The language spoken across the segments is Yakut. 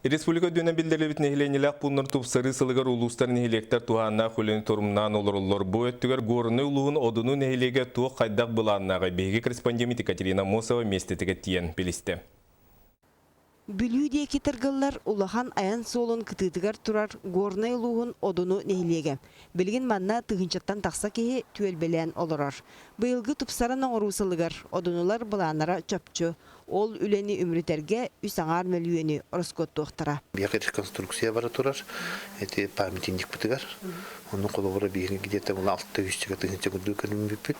Республика үрдүнэн биллэриллибит нэһилиэнньэлээх пууннар тупсарыы сылыгар улуустар нэһилиэктэр туһааннаах үлэни торумнаан олороллор. Бу өттүгэр Горнай улууһун Одуну нэһилиэгэ туох хайдах былааннааҕый? Биһиги корреспондеммит Екатерина Аммосова миэстэтигэр тиийэн билистэ. Бүлүү диэки тыргыллар улахан айан суолун кытыытыгар турар Горнай улууһун Одуну нэһилиэгэ. Билигин манна тыһыынчаттан тахса киһи түөлбэлээн олорор. Быйылгы тупсаран оҥоруу сылыгар Одунулар былааннара чопчу. Ол үлэни үмүрүтэргэ үс аҥаар мөлүйүөнү ороскуоттуохтара. Биһиэхэ реконструкция бара турар. Ити памятникпытыгар. Онно холобура биһиги где-то 600 тыһыынча курдук көрүммүппүт.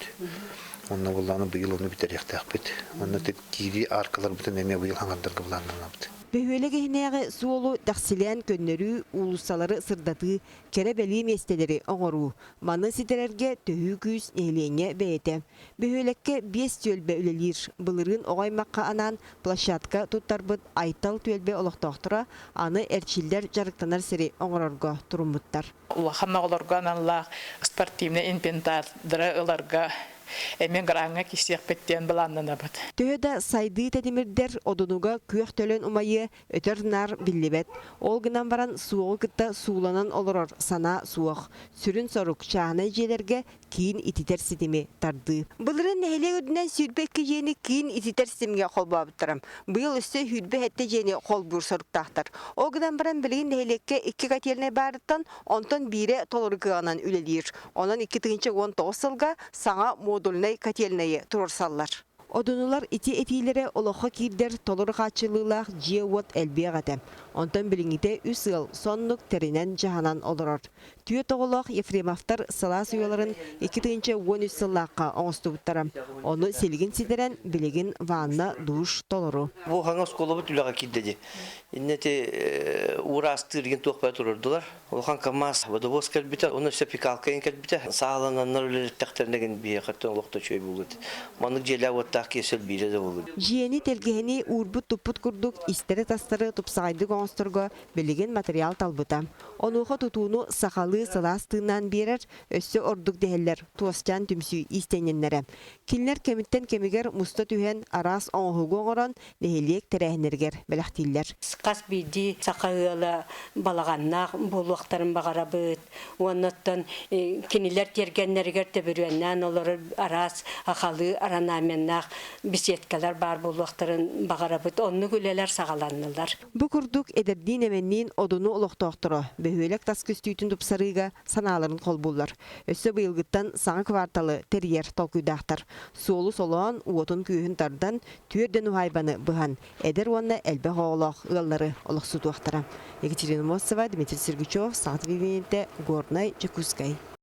Онно былааны быйыл ону бүтэриэхтээхпит. Онно киирии аркаларбытын эмиэ быйыл хаҥардарга былааннанабыт. Бөһүөлэк иһинээҕи суолу дэхсилээн көннөрүү, уулуссалары сырдатыы, кэрэ-бэлиэ миэстэлэри оҥоруу. Маны ситэрэргэ төһүү күүс нэһилиэнньэ бэйэтэ. Бөһүөлэккэ биэс түөлбэ үлэлиир. Былырыын оҕо аймахха анаан площадка туттарбыт Айтал түөлбэ олохтоохторо аны эрчиллэр дьарыктанар сири оҥорорго туруммуттар. Улахан оҕолорго аналлаах спортивнай инвентардары ыларга эмиэ граҥҥа киирсиэхпит диэн былааннанабыт. Төһө да сайдыы тэтимирдэр Одунуга күөх төлөн умайыа Өтөр-наар биллибэт. Ол гынан баран суоҕу кытта сууланан олорор санаа суох. Сүрүн сорук, чааһынай дьиэлэргэ киин ититэр ситими тардыы. Былырыын нэһилиэк үрдүнэн 22 дьиэни киин ититэр ситимҥэ холбообуттара. Быйыл өссө 27 дьиэни холбуур соруктаахтар. Ол гынан баран билигин нэһилиэккэ икки котельнай баарыттан, онтон биирэ толору кыаҕынан үлэлиир. Онон 2019 сылга саҥа модульнай котельнайы туруорсаллар. Одунулар ити этиилэрэ олоххо киирдэр толору хааччыллыылаах дьиэ-уот элбиэх этэ. Онтон билиҥҥитэ үс ыал соннук тэринэн-дьаһанан олорор. Түөрт оҕолоох Ефремовтар сылаас уйаларын 2013 сыллаахха оҥостубуттара. Ону силигин ситэрэн, билигин ванна, душ толору. Бу хаҥа оскуолабыт үлэҕэ киирдэ дии. Иннэ ити уураастыыр диэн туох баар турардылар. Улахан КАМАЗ водовоз кэлбитэ, уонна өссө пикалка кэлбитэ. Саалананнар үлэлэттэхтэринэ гин биһиэхэттэн олох да үчүгэй буолуо этэ. Маннык дьиэлээх-уоттаах киһи сөлбиирэ да буолуо. Дьиэни, тэлгэһэни уурбут-туппут курдук истэри-тастары тупсаҕайдык оҥосторго билигин материал талбыта. Онуоха тутууну сахалыы сылаас тыыннаан биэрэр өссө ордук дэһэллэр Туосчаан түмсүү иистэнньэннэрэ. Кинилэр кэмиттэн кэмигэр муста түһэн араас оҥоһугу оҥорон нэһилиэк тэрээһиннэригэр бэлэхтииллэр. Хас биирдии саха ыала балаҕаннаах буолуохтарын баҕарабыт. Уонна оттон кинилэр тиэргэннэригэр төбүрүөннээн олорор араас ахалыы орнаменнаах беседкалар баар буолуохтарын баҕарабыт. Оннук үлэлэр саҕаланнылар. Бу курдук эдэрдиин-эмэнниин Одуну олохтоохторо бөһүөлэк тас көстүүтүн тупсарыыга санааларын холбууллар. Өссө быйылгыттан саҥа кварталы тэрийэр толкуйдаахтар. Суолу солоон, уотун-күөһүн тардан, түөрдэн уһаайбаны быһан, эдэр уонна элбэх оҕолоох ыаллары олохсутуохтара. Екатерина Мосова, Дмитрий Сергучев, Саха телевидениетэ, Горнай, Дьокуускай.